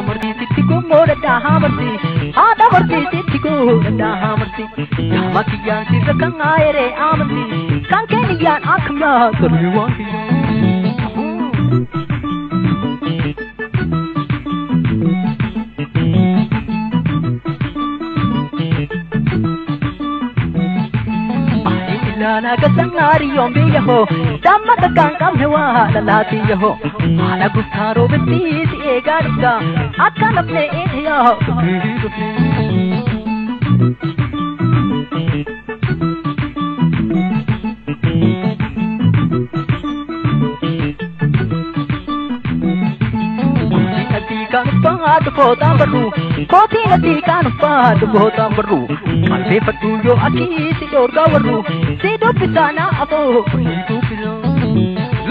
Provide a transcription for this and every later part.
Haadha murtii sitti gummoo dadhaa murtii haadha murtii sitti gummoo dadhaa murtii Yaama kiyyaan sirra kan aayeree amantii kan keeniyyaan akkam yaa toluu waan kiyyaa. Ilaalaa gasangaariyoon biyya hoo damma takkaan qabne waa lalaatiyya hoo haadha guftaa roobetti si eegaa dhufta akka nafne eeyaa dhufee. Kan uffatu barru kootiin adii kan uffatu gootaan barru qalbeeffadhu yoo akii si dhoorgaa warru si dubbisaa na afoo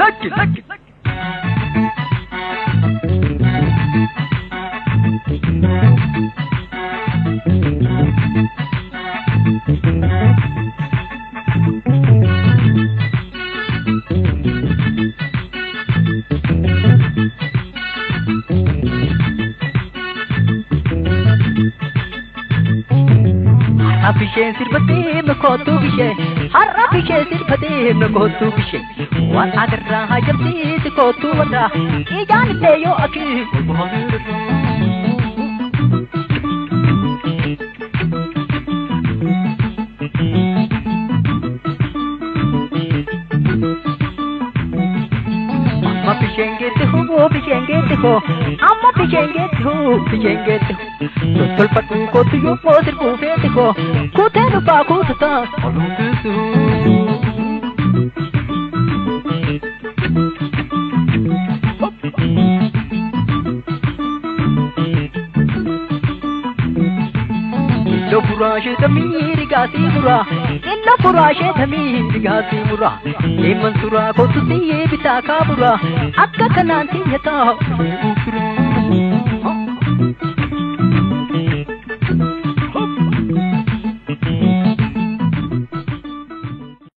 Lakki lakki. Har'a bisheen sirbatee kootu bishee har'a bishee sirbatee kootu bishee waan agarraa hajamsiisi kootu warra ijaan illee yoo akii. Amma bisheen geetti hoo bisheen geetti hoo amma bisheen geetti hoo bisheen geetti hoo tottolfadhu kootu yoo sirbuu feeti hoo kuutee dhufaa kuutataa oluun teessu. Illo furaashee tamii rigaasii muraa illo furaashee tamii rigaasii muraa eemman suraa kootu siyyee bitaa kaaburaa akka kanaan xiyyataa.